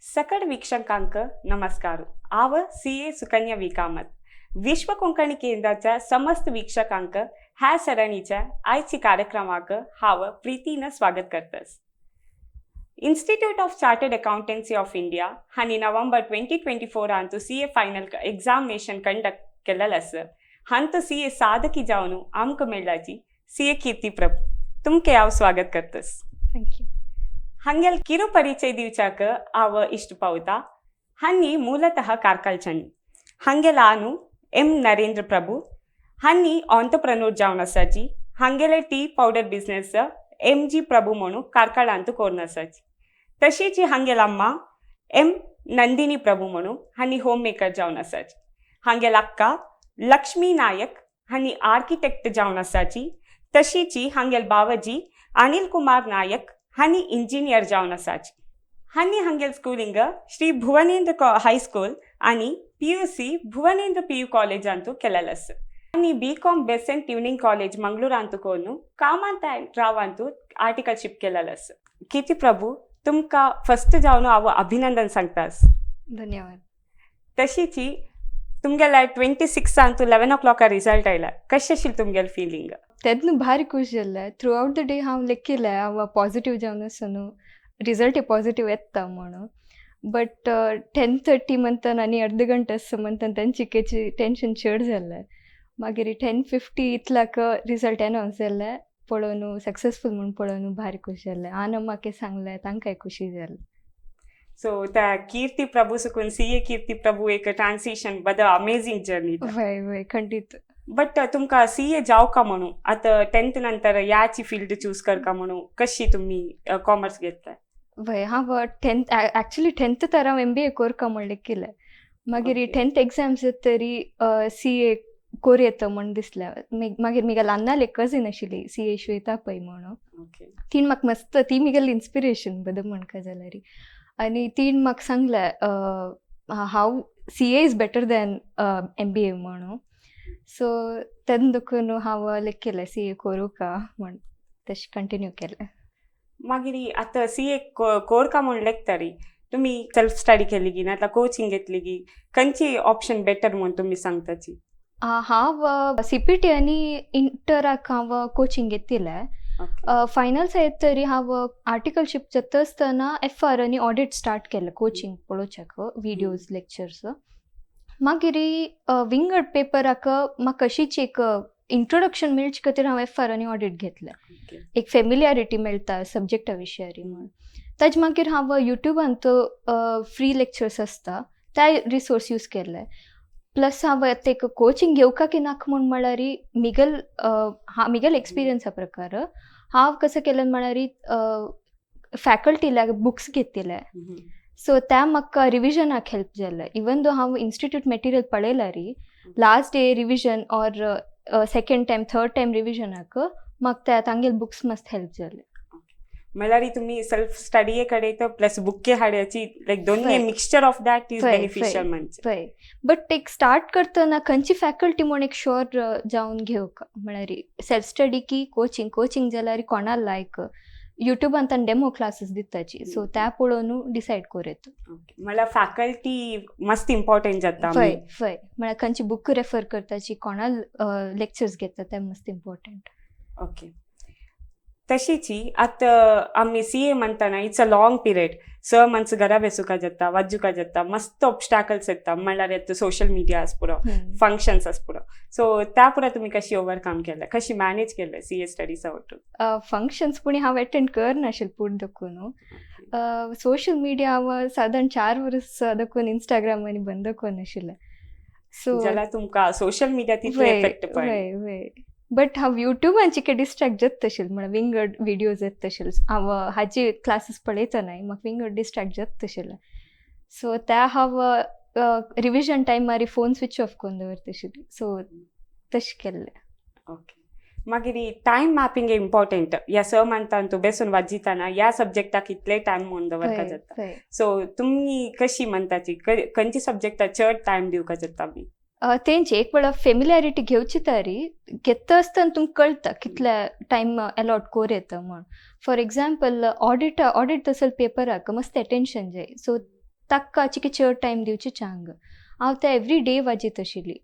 सकड वीक्षकांक नमस्कार. हांव सी ए सुकन्या वी कामत. विश्व कोंकणी केंद्राच्या समस्त वीक्षकांक ह्या सरणीच्या आयची कार्यक्रमाक हांव प्रितीन स्वागत करतस. Institute of chartered accountancy of India हांणी नोव्हेंबर 2024 आंतू C A final examination conduct केलेलं आसा. हांतू सी ए साधकी जावन आमकां मेळ्ळाची सी ए कीर्ती प्रभू, तुमके हांव स्वागत करतस. Thank you. हांगेल ಕಿರು ಪರಿಚಯ दिवच्याक हांव इश्ट पावता. हांणी ಮೂಲತಃ ಕಾರ್ಕಳ್ಚನಿ. हांगेल आनु एम नरेंद्र प्रभू हांणी ऑन्टरप्रनोर जावन आसाची. हांगेले tea powder business M G Prabhu म्हणून कार्कळांत करून आसाची. तशीच हांगेल अम्मा एम नंदिनी प्रभू म्हणून हांणी होम मेकर जावन आसाची. हांगेल अक्का लक्ष्मी नायक हांणी आर्किटेक्ट जावन आसाची. तशीच हांगेल बावजी अनिल कुमार नायक हांणी इंजिनियर जावन आसाची. हांणी हांगेल स्कूलिंग श्री भुवनेंद्र ಹೈಸ್ಕೂಲ್ आणि P U C Bhuvanendra P U college केलेलं आसा. आनी बी कॉम बेसेंट ट्युनिंग ಕಾಲೇಜ್ मंगळूरांतू कोरून कामंत आनी रावांतू आर्टिकलशिप केलेलं आसा. कीर्ती प्रभू, तुमकां फर्स्ट जावन हांव अभिनंदन सांगतास. धन्यवाद. तशीच तुमगेल्या 26 आंतू 11 ओ क्लॉकार रिजल्ट आयला. कशें आशिल्लें तुमगेलें फिलींग? तेन्ना भारी खुश जाल्लें. थ्रू आउट the day हांव लेखिल्लें, हांव पॉझिटिव्ह जावन आसा न्हू, रिजल्ट पॉझिटिव्ह येता म्हणून. बट 10:30 म्हणताना आनी अर्द घंटे आसा म्हणताना तेंचिकेची टेंशन चड जाल्लें. मागीर 10:50 इतल्याक रिजल्ट एनावन्स जाल्लें पळोवन, सक्सेसफूल म्हूण पळोवन भारी खुश जालें. आनी म्हाका सांगलें, तांकांय खुशी जालें. सो त्या कीर्ती प्रभू सुकून सी ए कीर्ती प्रभू एक ट्रान्सिशन बद अमेझिंग जर्नी. वय वय खंडीत. बट तुमकां सी ए जावका म्हणून आतां टेंथ नंतर याची फील्ड चूज करका म्हणून कशी तुमी कॉमर्स घेतलाय? वय, हांव टेंथ, ॲक्च्युली टेंथ तर हांव एमबीए कोरका म्हण लेखिल्लें. मागीर टेंथ एग्जाम्स तरी सी ए कोर येता म्हण दिसलें. मागीर मिगेल अन्नाल एक कजीन आशिल्ली, सी ए श्वेता पै म्हणून. तीण म्हाका मस्त, ती मिगेली इन्स्पिरेशन बद म्हणका जाल्यार. आनी तीण म्हाका सांगलें how CA is better than MBA म्हणून. सो तेन्ना देखून हांव लेखिल्लें सी ए करूका म्हण, तशें कंटिन्यू केलें. मागीर आतां सी ए कोरका म्हूण लेखतारी, तुमी सेल्फ स्टडी केली की ना कोचिंग घेतली की, खंयची ऑप्शन बेटर म्हूण तुमी सांगताची? हांव सीपीटी आनी इंटराक हांव कोचिंग घेतिल्लें. फायनल्स येत तरी हांव आर्टिकलशीप जाता आसतना एफ आर आनी ऑडिट स्टार्ट केलें कोचिंग पळोवच्याक, विडियोज, लेक्चर्स. मागीर विंगड पेपराक म्हाका अशीच एक इंट्रोडक्शन मेळचे खातीर हांव एफ आर आनी ऑडिट घेतलें. एक फेमिलियारिटी मेळटा सब्जेक्टा विशयारी म्हूण. ताजे मागीर हांव युट्यूबांत फ्री लेक्चर्स आसता, त्या रिसोर्स यूज केल्ले. प्लस हांव आतां एक कोचिंग घेवका की नाका म्हूण म्हळ्यार मिगल हा मिगेल एक्सपिरियन्सा प्रकार हांव कसं केलें म्हळ्यार फॅकल्टीला बुक्स घेतिल्ले. सो त्या म्हाका रिविजनाक हेल्प जालें. इवन दो हांव इन्स्टिट्यूट मटेरियल पळयल्यारी, last day revision or second time, third time रिविजनाक म्हाका त्या तांगेले बुक्स मस्त हेल्प जाले. म्हळ्यार तुम्ही सेल्फ स्टडी कडे प्लस बुक्के हाड्याची, लायक दोन्ही mixture of that is beneficial म्हणजे. वय, बट एक स्टार्ट करतना खंयची फॅकल्टी म्हूण एक शुअर जावन घेवक, म्हळ्यार सेल्फ स्टडी की कोचिंग. कोचिंग जाल्यार कोणा लायक युट्यूबान तांणी डेमो क्लासीस दिताची, सो त्या पळोवन डिसायड करूं येता. म्हळ्यार फॅकल्टी मस्त इम्पॉर्टंट जाता. वय वय म्हळ्यार खंयची बुक रेफर करताची, कोणा लेक्चर्स घेता, ते मस्त इम्पॉर्टंट. ओके, तशीची आतां आमी सी ए म्हणताना it's a long period. 6 months घरा बेसुका जाता, वाजुका जाता, मस्त ऑब्स्टाकल्स येता. म्हणल्यार येता सोशल मिडिया आसपुरो, फंक्शन्स आसपुरो. सो त्या पुरा तुमी कशी ओवरकम केलें, कशी मॅनेज केलें सी ए स्टडीसा वटून? फंक्शन्स पुणी हांव एटेंड करनाशिल्लें पूण देखून. सोशल मिडिया हांव सादारण 4 वर्स देखून इंस्टाग्राम आनी बंद करून सो. जाल्यार तुमकां सोशल मिडिया तितले इफेक्ट पडले? वय वय बट हांव युट्यूबान चिके डिस्ट्रॅक्ट जाता आशिल्लें, म्हळ्यार विंगड विडियोज येता आशिल्ले. हांव हाजी क्लासीस पळयतना म्हाका विंगड डिस्ट्रॅक्ट जाता आशिल्लें. सो त्या हांव रिविजन टायमार फोन स्विच ऑफ करून दवरता आशिल्ली. सो तशें केल्लें. ओके, मागीर टायम मॅपिंग इम्पॉर्टंट. ह्या 6 मंथान तूं बेसून वाजिताना ह्या सब्जेक्टाक इतले टायम म्हणून दवरका जाता. सो तुमी कशी म्हणताची, खंयच्या सब्जेक्टाक चड टायम दिवका जाता बी? तेंची एक वेळा फेमिलियारिटी घेवची तरी घेता आसतना तुमकां कळटा कितले टायम अलॉट कोर येता म्हण. फॉर एग्जाम्पल ऑडिट, ऑडिट तसल पेपराक मस्त एटेन्शन जाय, सो ताका चिके चड टायम दिवची चांग. हांव ते एवरी डे वाजयत आशिल्ली,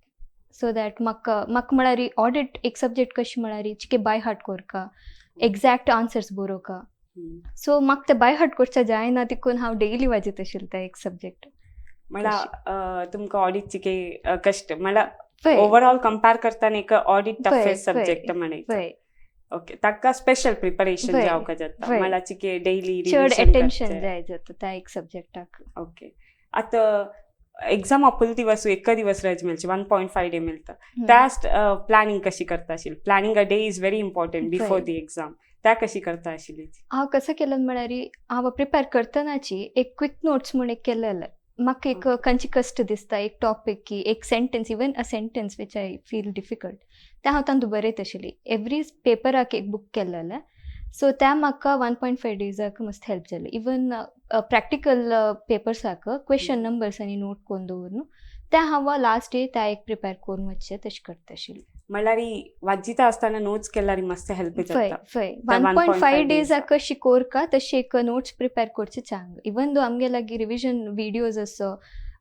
सो that म्हाका म्हाका म्हळ्यार ऑडिट एक सब्जेक्ट कशें म्हळ्यार चिके बाय हार्ट कोरका, एग्जॅक्ट आन्सर्स बरोवका. सो म्हाका ते बाय हार्ट करच्या जायना, तिकून हांव डेली वाजयत आशिल्लें ते एक सब्जेक्ट. म्हणल्यार तुमकां ऑडिट चिके कश्ट, म्हणल्यार ओवरऑल कंपेर करताना एक ऑडिट टफेस्ट सब्जेक्ट म्हणायचं. ओके, ताका स्पेशल प्रिपरेशन जावका जाता, म्हणल्यार चिके डेली चड अटेन्शन जाय जाता त्या एक सब्जेक्टाक. ओके, आतां एक्झाम फुल दिवस एक दिवस रज मेळचे, 1.5 डे मेळटा, त्या प्लॅनिंग कशी करता आशिल्ली? Planning a day is very important before the exam, त्या कशी करता आशिल्ली? हांव कसं केलं म्हळ्यार हांव प्रिपेर करतनाची एक क्विक नोट्स म्हूण एक केलेलें. म्हाका एक खंयची कश्ट दिसता एक टॉपीक की एक sentence, even a sentence which I feel difficult, तें हांव तांतू बरयत आशिल्ली. एवरी पेपराक एक बूक केलेलें, सो त्या म्हाका 1.5 डेजाक मस्त हेल्प जालें. इवन प्रॅक्टिकल पेपर्साक क्वेश्चन नंबर्स आनी नोट करून दवरून त्या हांव लास्ट डे त्या एक प्रिपेर करून वचचें तशें करता आशिल्लें. म्हणल्यार वाचिता आसतना नोट्स केल्यार मस्त हेल्प जाता. फय 1.5 डेजाक कशी कोरका तशी एक नोट्स प्रिपेर करचे चांग. इवन दो आमगे लागीं रिविजन विडियोज आसो,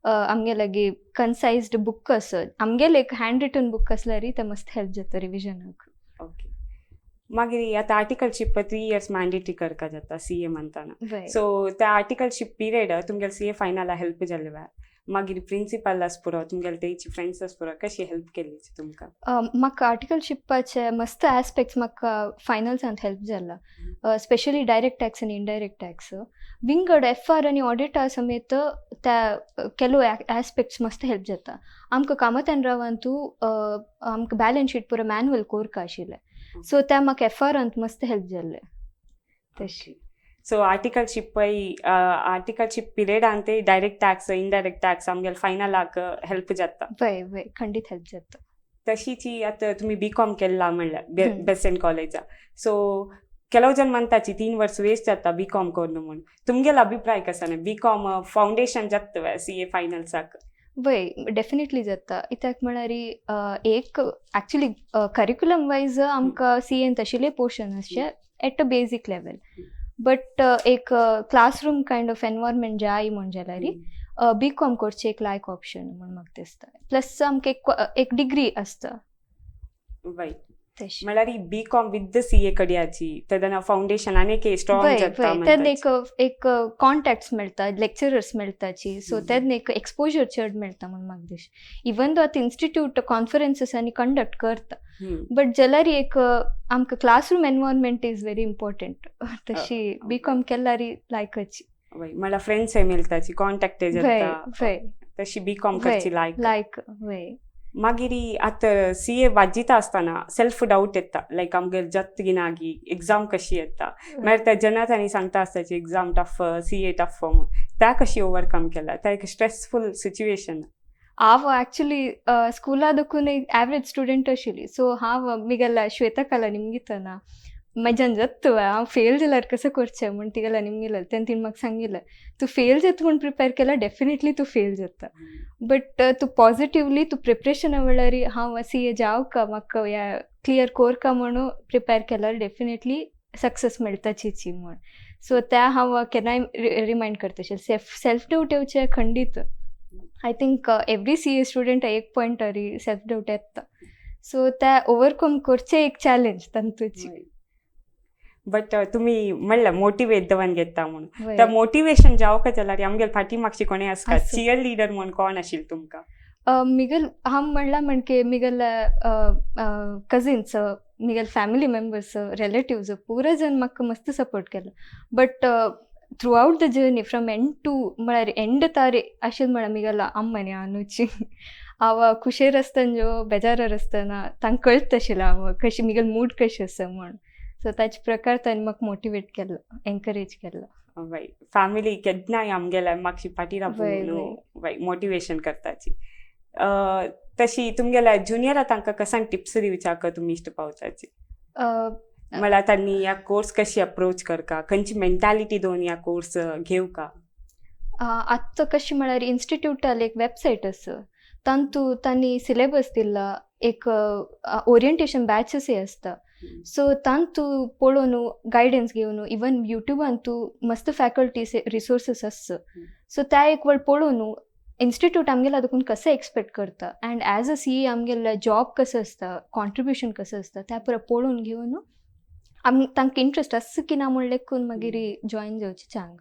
आमगे लागीं कन्सायज्ड बूक आसो, आमगेले एक हँड रिटन बूक आसल्यार ते मस्त हेल्प जाता रिविजनाक. ओके, मागीर आतां आर्टिकलशीप 3 इयर्स मॅन्डेटरी करका जाता सी ए म्हणताना, सो त्या आर्टिकलशीप पिरियड तुमगेले सी ए फायनला हेल्प जाले वा? मागीर प्रिंसिपल आसपुरो, तुमगेले तेची फ्रेंड्स आसपुरो, कशी हेल्प केली तुमकां? म्हाका आर्टिकलशिपाचे मस्त एस्पेक्ट्स म्हाका फायनल्सांत हेल्प जाला, स्पेशली डायरेक्ट टॅक्स आनी इनडायरेक्ट टॅक्स. विंगड एफ आर आनी ऑडिटा समेत त्या ಕೆಲವು आस्पेक्ट्स मस्त हेल्प जाता. आमकां कामतान रावांतू आमकां बॅलन्स शीट पुरो मॅन्युअल कोरका आशिल्लें, सो त्या म्हाका एफ आरांत मस्त हेल्प जाल्लें तशी. सो आर्टिकलशीप आर्टिकलशीप पिरियड अंते डायरेक्ट टॅक्स इनडायरेक्ट टॅक्स आमगेले फायनलाक हेल्प जाता. वय वय, खंडीत हेल्प जाता. तशीची आतां तुमी बी कॉम केला म्हणल्यार बेसेंट कॉलेजा, सो ಕೆಲವು ಜನ म्हणताची 3 वर्स वेस्ट जाता बी कॉम करून म्हणून, तुमगेलो अभिप्राय कसा न्ही बी कॉम फावंडेशन जाता सी ए फायनल्साक? वय, डेफिनेटली जाता. कित्याक म्हळ्यार एक एक्चुली करिक्युलम वायज आमकां सी एन तशिल्ले पोर्शन आसचे at a basic level, but एक क्लासरूम कायंड ऑफ एनवायरमेंट जाय म्हण जाल्यार बी कॉम करचें एक लायक ऑप्शन म्हण म्हाका दिसता. प्लस आमकां एक डिग्री आसता. वय, म्हळ्यार B com with C A कडयाची तेन्ना फावंडेशन आनी स्ट्रॉंग जाता. तेन्ना एक एक कॉन्टॅक्ट्स मेळटा, लेक्चरर्स मेळटाची, सो तेन्ना एक एक्सपोजर चड मेळटा म्हण म्हाका दिसता. इवन दो आतां इन्स्टिट्यूट कॉन्फरन्सीस आनी कंडक्ट करता, बट जाल्यार एक आमकां classroom environment is very important. तशी बी कॉम केल्यार लायकची. म्हळ्यार फ्रेंड्स मेळटाची, कॉन्टॅक्ट जाता, तशी बी कॉम करची लायक लायक. वय. मागीर आतां सी ए वाजिता आसतना सेल्फ डावट येता, लायक आमगेर जत्तगिनागी एग्जाम कशी येता, मागीर त्या जना तांणी सांगता आसताची exam tough, C A tough म्हणून, त्या कशी ओवरकम केला त्या एक स्ट्रेसफूल सिच्युएशन? हांव एक्चुली स्कुला देखून एक एवरेज स्टुडंट आशिल्ली, सो हांव मिगेल्या श्वेता निमगितना म्हज्यान जाता हांव फेल जाल्यार कसो करचें म्हूण तिगेल्या निमगिलें. तेन्ना तिणें म्हाका सांगिल्लें तूं फेल जाता म्हूण प्रिपेर केल्यार डेफिनेटली तूं फेल जाता, बट तूं पॉजिटिवली तूं प्रिपरेशना वेळार हांव सी ए जावका म्हाका ह्या क्लियर कोरका म्हणून प्रिपेर केल्यार डेफिनेटली सक्सेस मेळटाचीची म्हूण. सो त्या हांव केन्नाय रिमायंड करता आशिल्लें. सेल्फ डावट येवचें खंडीत, I think every C A student एक पॉयंटार सेल्फ डावट येता, सो त्या ओवरकम करचें एक चॅलेंज तांतूची. बट तुमी म्हणलें मोटिवेट दवन घेता म्हणून, त्या मोटिवेशन जावका जाल्यार आमगेले फाटी मागशी कोणें आसता, चियर लिडर म्हूण कोण आशिल्लें तुमकां? मिगल हांव म्हणलां म्हणके मिगेले कजिन्स, मिगेले फॅमिली मेंबर्स, रिलेटिव्स पुरा जण म्हाका मस्त सपोर्ट केलो. But throughout the journey from end to म्हळ्यार एंड तारी आशिल्लें म्हळ्यार मिगेलो अम्मानी अनुची. हांव खुशेर आसतना बेजारार आसतना तांकां कळत आशिल्लें हांव कशी मिगेलो मूड कशें आसा म्हूण. सो ताचे प्रकार तांणी म्हाका मोटिवेट केलो, एनकरेज केलो. वय, फॅमिली केन्नाय आमगेल्या मागशी फाटी राबून वय मोटिवेशन करताची. तशी तुमगेल्या ज्युनियरा तांकां कसान टिप्स दिवच्याक तुमी इश्ट पावताची? म्हळ्यार तांणी ह्या कोर्स कशी अप्रोच करका, खंयची मेंटालिटी दोन ह्या कोर्स घेवका? आतां कशें म्हळ्यार इन्स्टिट्यूटाल एक वेबसायट आसा, तांतू तांणी सिलेबस दिला, एक ओरिएंटेशन बॅचेसय आसता, सो तांतू पळोवन गायडन्स घेवन इवन युट्यूबान तूं मस्त फॅकल्टीज रिसोर्सीस आसता, सो त्या एक वेळ पळोवन इन्स्टिट्यूट आमगेला देखून कसं एक्सपेक्ट करता अँड ॲज अ CA आमगेले जॉब कसं आसता, कॉन्ट्रिब्युशन कसं आसता, त्या पुरो पळोवन घेवन आम तांकां इंट्रस्ट आसा की ना म्हण लेखून मागीर जॉयन जावचें चांग.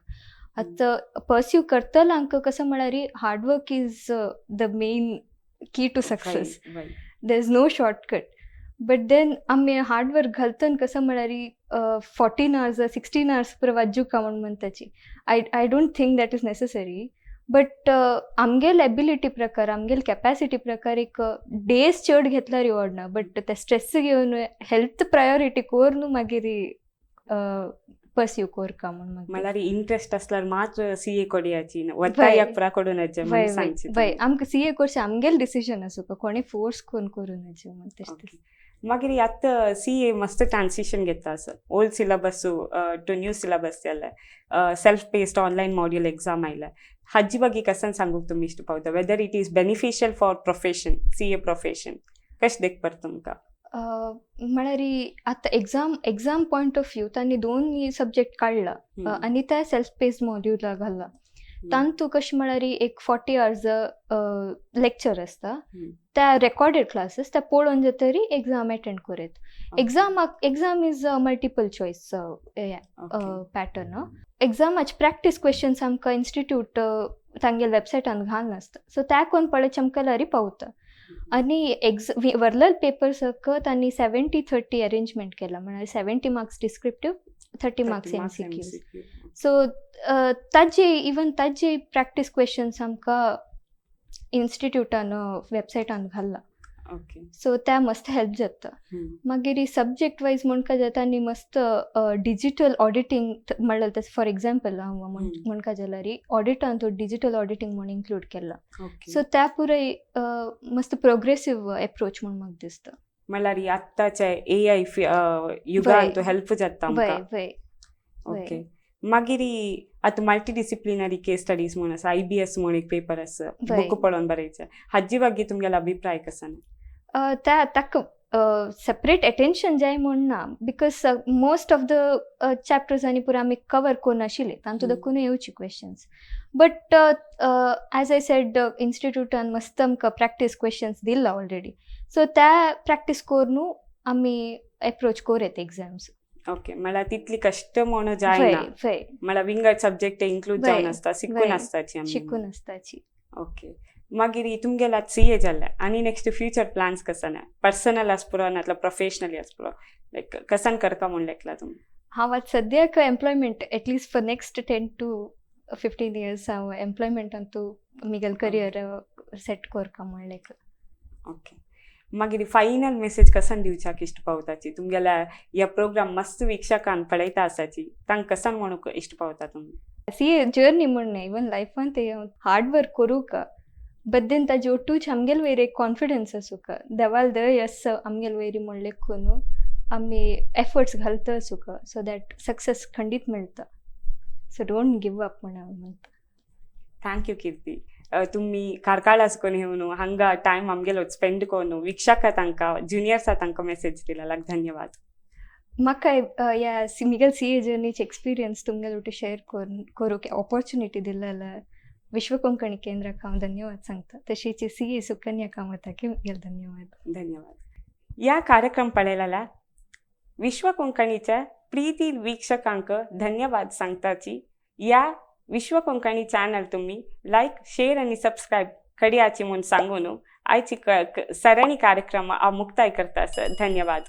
आतां पर्स्यू करतल्यांक कसं म्हळ्यार hard work is the main key to success. There is no shortcut, but then आमी हार्ड वर्क घालतन कसं म्हळ्यार 14 आवर्स, 16 आवर्स पुरो वाजुका म्हण म्हणटाची, I don't think that is necessary, but आमगेल एबिलिटी प्रकार, आमगेल कॅपॅसिटी प्रकार एक डेज चड घेतल्यार व्हडना, बट ते स्ट्रेस घेवन हेल्थ प्रायोरिटी कोरून मागीर पर्स्यू कोरका म्हण मागीर. म्हळ्यार इंट्रस्ट असल्यार मात्र सीए कोडयाची, वतायाक पुरा कडून वय वय, आमकां सीए कोर्स आमगेल डिसिजन आसूं, कोणी फोर्स कोन करूं नजे म्हण तशें. मागीर आतां सीए मस्त ट्रान्सिशन घेता आसा, old syllabus to new syllabus जाले, self paced online module exam आयले. हाजी ಬಗ್ಗೆ कसन सांगूक तुमी इश्ट पावता, whether it is beneficial for profession, CA profession कशें देखपर तुमकां? म्हळ्यार आतां exam point of view तांणी दोन सब्जेक्ट काडला आनी त्या सेल्फ पेस्ड मॉड्यूला घाला. तांतू कशें म्हळ्यार एक 40 आवर्स लेक्चर आसता, त्या रेकॉर्डेड क्लासीस त्या पळोवन जातरी एग्जाम एटेंड करत. exam is multiple choice pattern. एग्जामाचे practice questions आमकां इन्स्टिट्यूट तांगेले वेबसायटान घालून आसता, सो त्या कोण पळयचे आमकां लारी पावता. आनी एग्ज वरलेले पेपर सक तांणी 70-30 अरेंजमेंट केला, म्हळ्यार 70 marks descriptive, 30 marks MCQ. So ताजे, इवन ताजे प्रॅक्टीस क्वेश्चन्स आमकां इन्स्टिट्यूटान वेबसायटान घाल्ला. सो त्या मस्त हेल्प जाता. मागीर सब्जेक्ट वायज म्हणका जाता आनी मस्त डिजिटल ऑडिटींग म्हणल्यार तशें, फॉर एग्जाम्पल हांव म्हणका जाल्यार ऑडिटान तो डिजिटल ऑडिटींग म्हूण इन्क्लूड केला. सो त्या पुराय मस्त प्रोग्रेसीव एप्रोच म्हूण म्हाका दिसता. म्हळ्यार आत्ताच्या एआय युगान तो हेल्प जाता. वय वय. ओके, मागीर आतां मल्टी डिसिप्लिनरी केस स्टडीज म्हूण आसा, आयबीएस म्हूण एक पेपर आसा, बुक पळोवन बरयचे, हाजी ಬಗ್ಗೆ तुमगेलो अभिप्राय कसो? त्या ताका सेपरेट एटेन्शन जाय म्हूण ना, because most of the chapters आनी पुरा आमी कवर करून आशिल्ले, तांतू देखून येवची questions. But as I said, इन्स्टिट्यूटान मस्त आमकां प्रॅक्टीस क्वेश्चन्स दिला ऑलरेडी, सो त्या प्रॅक्टीस करून आमी एप्रोच कोर येता एग्जाम्स. ओके, म्हळ्यार तितली कश्ट म्हणून जायना. वय. म्हळ्यार विंगड सब्जेक्ट इन्क्लूड जावन आसता, शिकून आसताची. शिकून आसताची. ओके, मागीर तुमगेले आतां सीए जालें आनी नेक्स्ट फ्युचर प्लान्स कसन, पर्सनल आसपुरो नातल्यार प्रोफेशनली आसपुरो, लायक कसन करता म्हूण लेखला तुमी? हांव आतां सद्याक employment, at least for next 10 to 15 years हांव एम्प्लॉयमेंटान तूं म्हगेलें करियर सेट कोरका म्हण लेखला. ओके, मागीर फायनल मेसेज कसन दिवच्याक इश्ट पावताची तुमगेल्या ह्या प्रोग्राम मस्त वीक्षकान पळयता आसाची, तांकां कसन म्हणूंक इश्ट पावता तुमी? सी जर्नी म्हण न्हय, इवन लायफान ते हार्ड वर्क करूंक, बट then ताजे ओटूच आमगेले वयर एक कॉन्फिडन्स आसूंक, देवाल दय आसा आमगेले वयर म्हण लेखून आमी एफर्ट्स घालता आसूंक, सो that success खंडीत मेळटा. सो don't give up म्हण हांव म्हणटा. Thank you कीर्ती, तुम्ही कार्काळ आसकोन येवन हांगा टायम आमगेलो स्पेंड करून वीक्षका तांकां, ज्युनियर्सा तांकां मेसेज दिला, धन्यवाद. म्हाका ह्या म्हगेले सीए जर्नीचे एक्सपिरियन्स तुमगेले वटेन शेअर करून करूंक ऑपॉर्चुनिटी दिलेल्या विश्व कोंकणी केंद्राक हांव धन्यवाद सांगता. तशीच सीए सुकन्या कामताक म्हगेले धन्यवाद. धन्यवाद. या कार्यक्रम पळयलेल्या विश्व कोंकणीच्या प्रीती वीक्षकांक धन्यवाद सांगताची. या विश्व कोंकणी चॅनल तुम्ही लाईक, शेअर आणि सबस्क्राईब कडियाची म्हूण सांगून आयची सರಣी कार्यक्रम मुक्ताय करता. धन्यवाद.